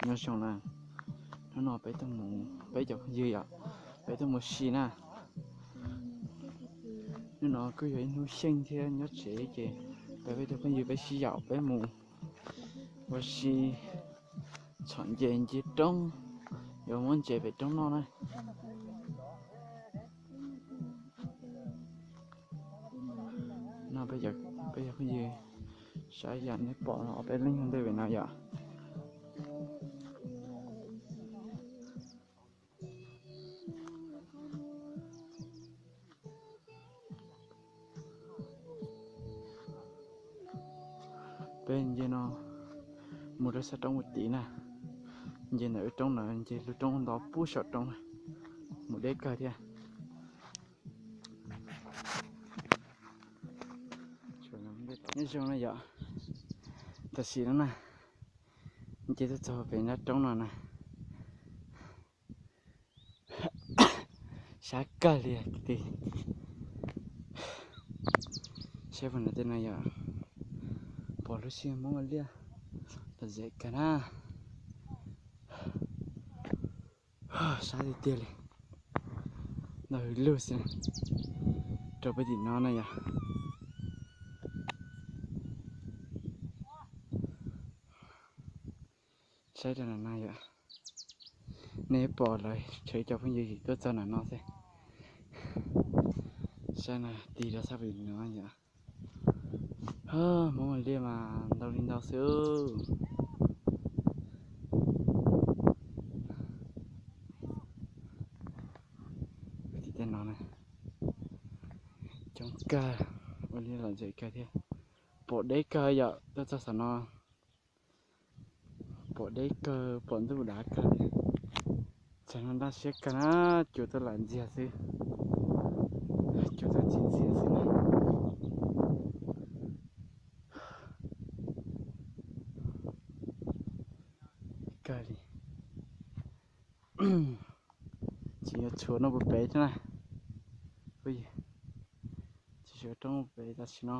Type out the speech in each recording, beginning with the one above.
Nyob zoo na, hnub no peb tuaj mus, peb cov phooj ywg yom, peb tuaj mus ua si na. Hnub no kuj yog ib hnub xyeej thiab nyob tsev ces peb, peb cov phooj ywg peb sib yaum peb mus ua si txhom ntses ncig roob, yuav muab ntses pem roob noj na. No peb cov phooj ywg, saib yam nej pom ob peb leeg ntej pem no yom. Peb nce no mus rau sab roob ua tid na. Nce ntawm lub roob no, nce lub roob nto pub saum roob na, mus deb kawg thiab. Nyob zoo na yom, tam sim no na, nce tuaj txog pem nrab roob no na. Sab kawg li kwv tij. Saib puag nram tej no yom, pom lub sij hawm Hmoob ua liaj lom zem kawg na. Sab tiag tiag li, nto hwv lug xwb. Rau pem tim no na yom. Saib rau nram no yom, nej pom lawv tsev cov phooj ywg tuaj txog nram no xwb. Saib na, tig rau sab pem no yom. Hmoob ua liaj mas ntau li ntau xwb. Tim tej no na, coob kawg, ua liaj lom zem kawg thiab. Pom deb kawg yom, tuaj txog saum no. Pom deb kawg, pom ntuj dav kawg. Tsam no nraj siab kawg na, cua tuaj lam ntxiag xwb. Cua tuaj ntxiag ntxiag xwb na. Kawg li. Tsis yuav tshuav no puag pem thiab na. Tsis yuav roob puag pem tam sim no.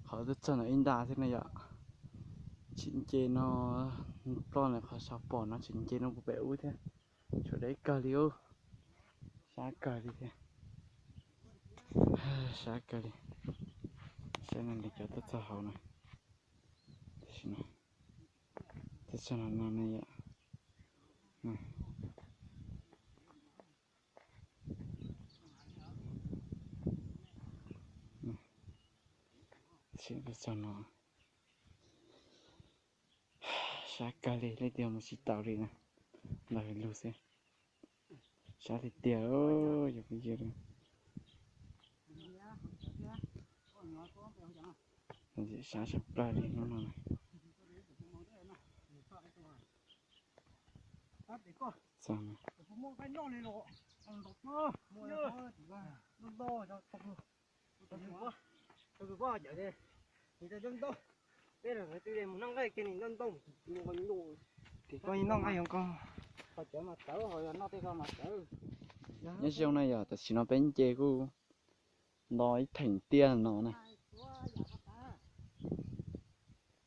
Qhov twb txog no ib nta thiab na yom. Tsis nce no ploj na, qhov sab pom no tsis nce no puag pem ub thiab. Tshuav deb kawg li ub. Sab kawg li thiab. Sab kawg li. Saib no, nws cov tuaj txog hauv no. Tam sim no tuaj txog no no ne yom. Tam sim tuaj txog no. Sab kawg li, leej twg mus tsis tau li na, ntau lug xwb. Sab tiag tiag, yog phooj ywg. Sab tshaj plaws li hnub no. Nyob zoo na yom, tam sim no peb nce kuj nto ib theem tiaj no na.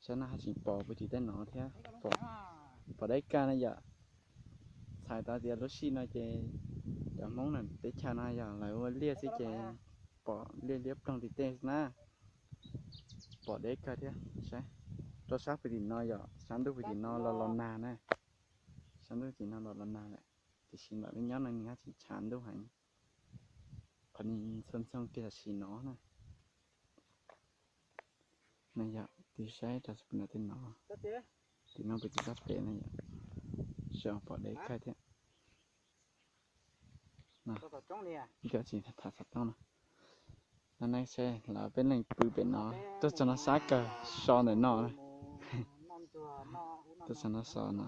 Saib no haj tseem pom puag tim tej no thiab, pom deb kawg na yom. Txhais tau tias lub sij no ces cov Hmoob na teb chaws no yog lawv ua liaj xwb ces pom liaj liab ploog tim tej na. Pom deb kawg thiab, saib rau sab puag tim no yom, sab ntuj puag tim no los los nag na. Sab ntuj tim no los los nag lawm, tiam sis ntawm lub nyob no nws haj tseem tshav ntuj heev. Qhov ni txhooj txhooj kiag tam sim no na. No yom, tig saib rau puag nram tej no, tim no puag tim sab pem no yom, saib pom deb kawg thiab. Cov tsis tham xov tooj no, no ne saib lawv peb leeg pw pem no, tuaj txog no sab kawg so ntawm no. Tuaj txog no so no.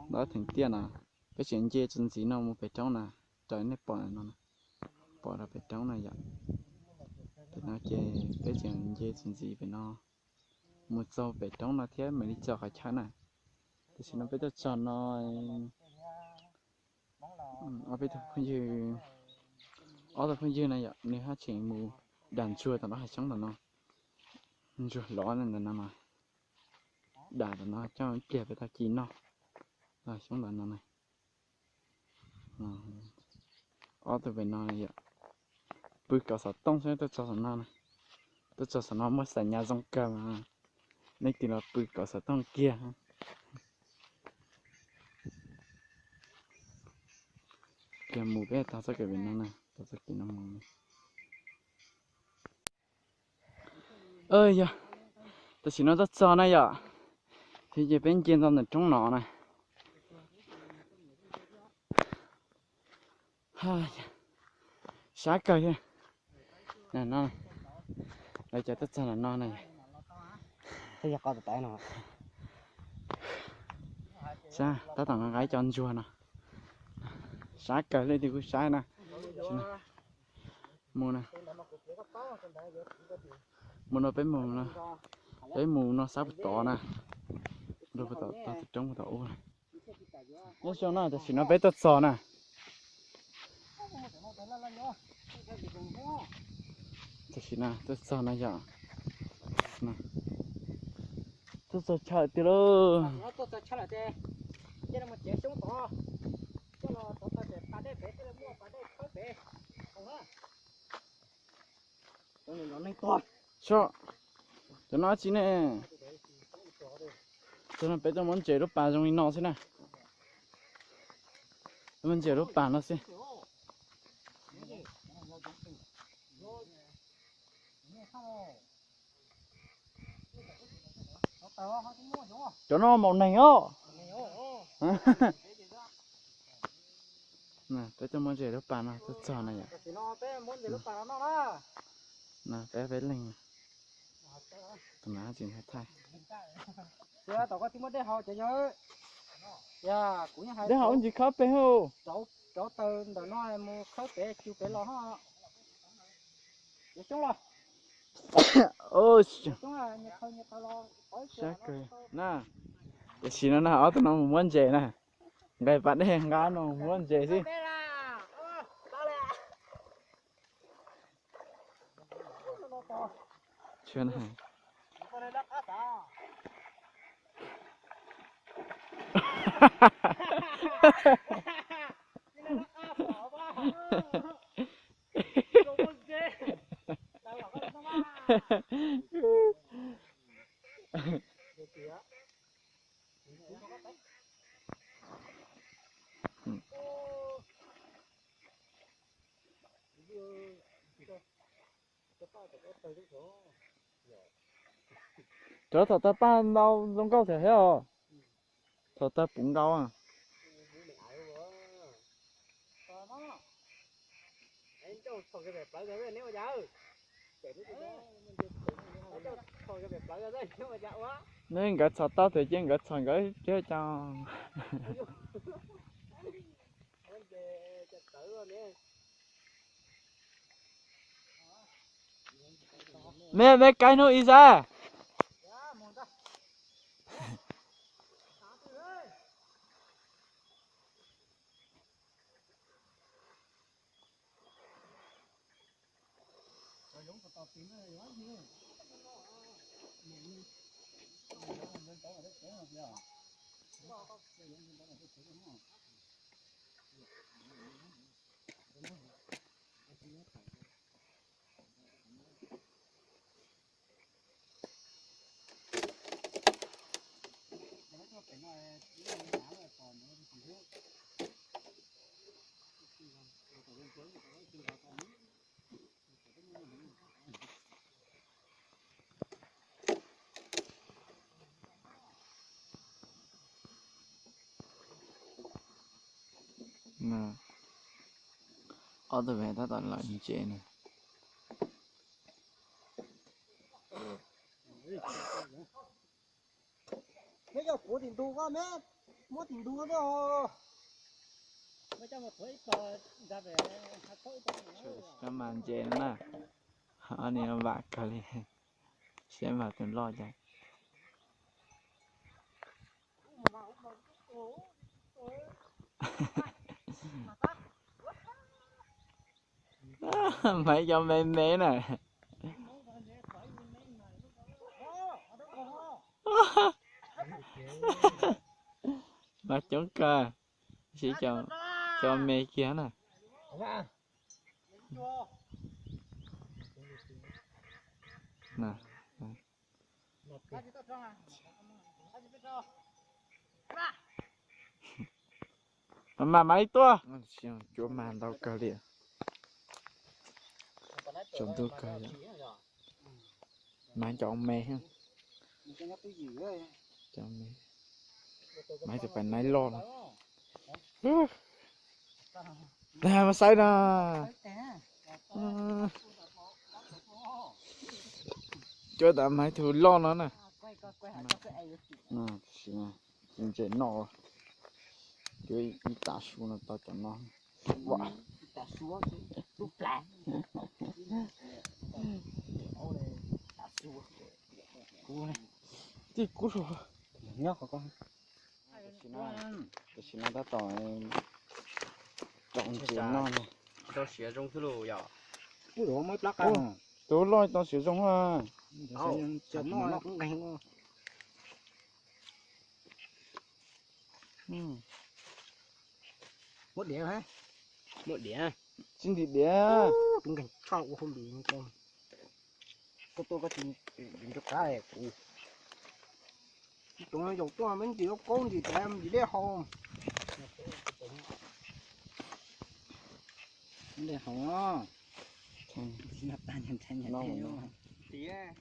Nto theem tiaj no, peb tseem nce txuas ntxiv no mus pem roob na, raws nej pom ntawm no, pom rau pem roob na yom. Pem no ces peb tseem nce txuas ntxiv pem no mus txog pem roob no thiab mam li txog qhov chaw na. Tam sim no peb tuaj txog no, ob peb tug phooj ywg, ob tug phooj ywg na yom, nws haj tseem mus dam ntsuag tom lub hav xyoob tom no, ntsuag lov ntawm no mas. Dam ntawm no coj pliag peb tau ci noj. Xyoob ntawm no na. Ob tug pem no yom. Pw kauv xov tooj xwb, tuaj txog saum no na. Tuaj txog saum no muaj xam nyas zoo kawg mas leej twg los pw kauv xov tooj kiag. Kiag mus peb tau txoj kev pem no na, tau txoj kev no mus. Yog, tam sim no tuaj txog na yom, thiab ces peb nce ntawm ntawm roob no na. Sab kawg thiab. No, lawv cov tuaj txog no na. Sab tab tom nqa ib co ntsuag no. Sab kawg, leej twg kuj sab na. Mus na. Mus no peb mus no. Peb mus no sab puag tod na. Rau puag tom tog tus roob puag tom ub. Nyob zoo na, tam sim no peb tuaj txog na. Tam sim no tuaj txog na yom. Tuaj txog chaw tiag lauj. Cov no tsis ne. Cov no peb tuaj muab ntses lub pas zoo li no xwb na. Tuaj muab ntses lub pas no xwb. Cov no maum neeg os. Peb tuaj muab ntses lub pas no tuaj txog na yom. Peb peb leeg. Tus na tsis thaij. Dej haus ntsis khawb pem hauv. Rauv taws ntawm no mus khawb pem cug pem los no. Cov xyoob los. Sab kawg na. Tam sim no na ob tug no mus muab ntses na. Nqaij pas dej nqa no muab ntses xwb. Cov thaum tawg paj ntau zoo nkauj thiab os. Thaum tawg puv nkaus. Neb nkawd txhom tau tiag ces nkawd txhom nkawd thiab cas. Me me kaib hnub ib sab. Ob tug me tab tom lawm ntses na. Neb coj puav tim ntug, neb muab tim ntug. Cov mas ntses na, ob niag vam kawg li, saib mas tus loj cas. Maiv cov me me na. Mas coob kawg, tab sis cov me kiag na. Mas mas mas ib tuaj. Cuab mas ntau kawg li. Tsaus ntuj kawg. Mas cov me, cov me, mas tus pais naib loj no. Mas saib na. Cuab tas mas tus loj no na. Ntses noj, cuab ib tav su no tau cov no. Tij kub. Tam sim no tab tom tsom ntses noj no. Rau siav zoo xwb los yog. Ub, muab ib plab qab. Tus loj tau siav zoo a. Muab diav, muab diav. Tsis ntim diav. Kuv nkeeg tshaj ua hauj lwm ko. Koj tuaj koj tsis nrog qab kuv. Tsoom yaum tuaj me ntim lub kaub ntim tas ntim dej haus. Dej haus. Tias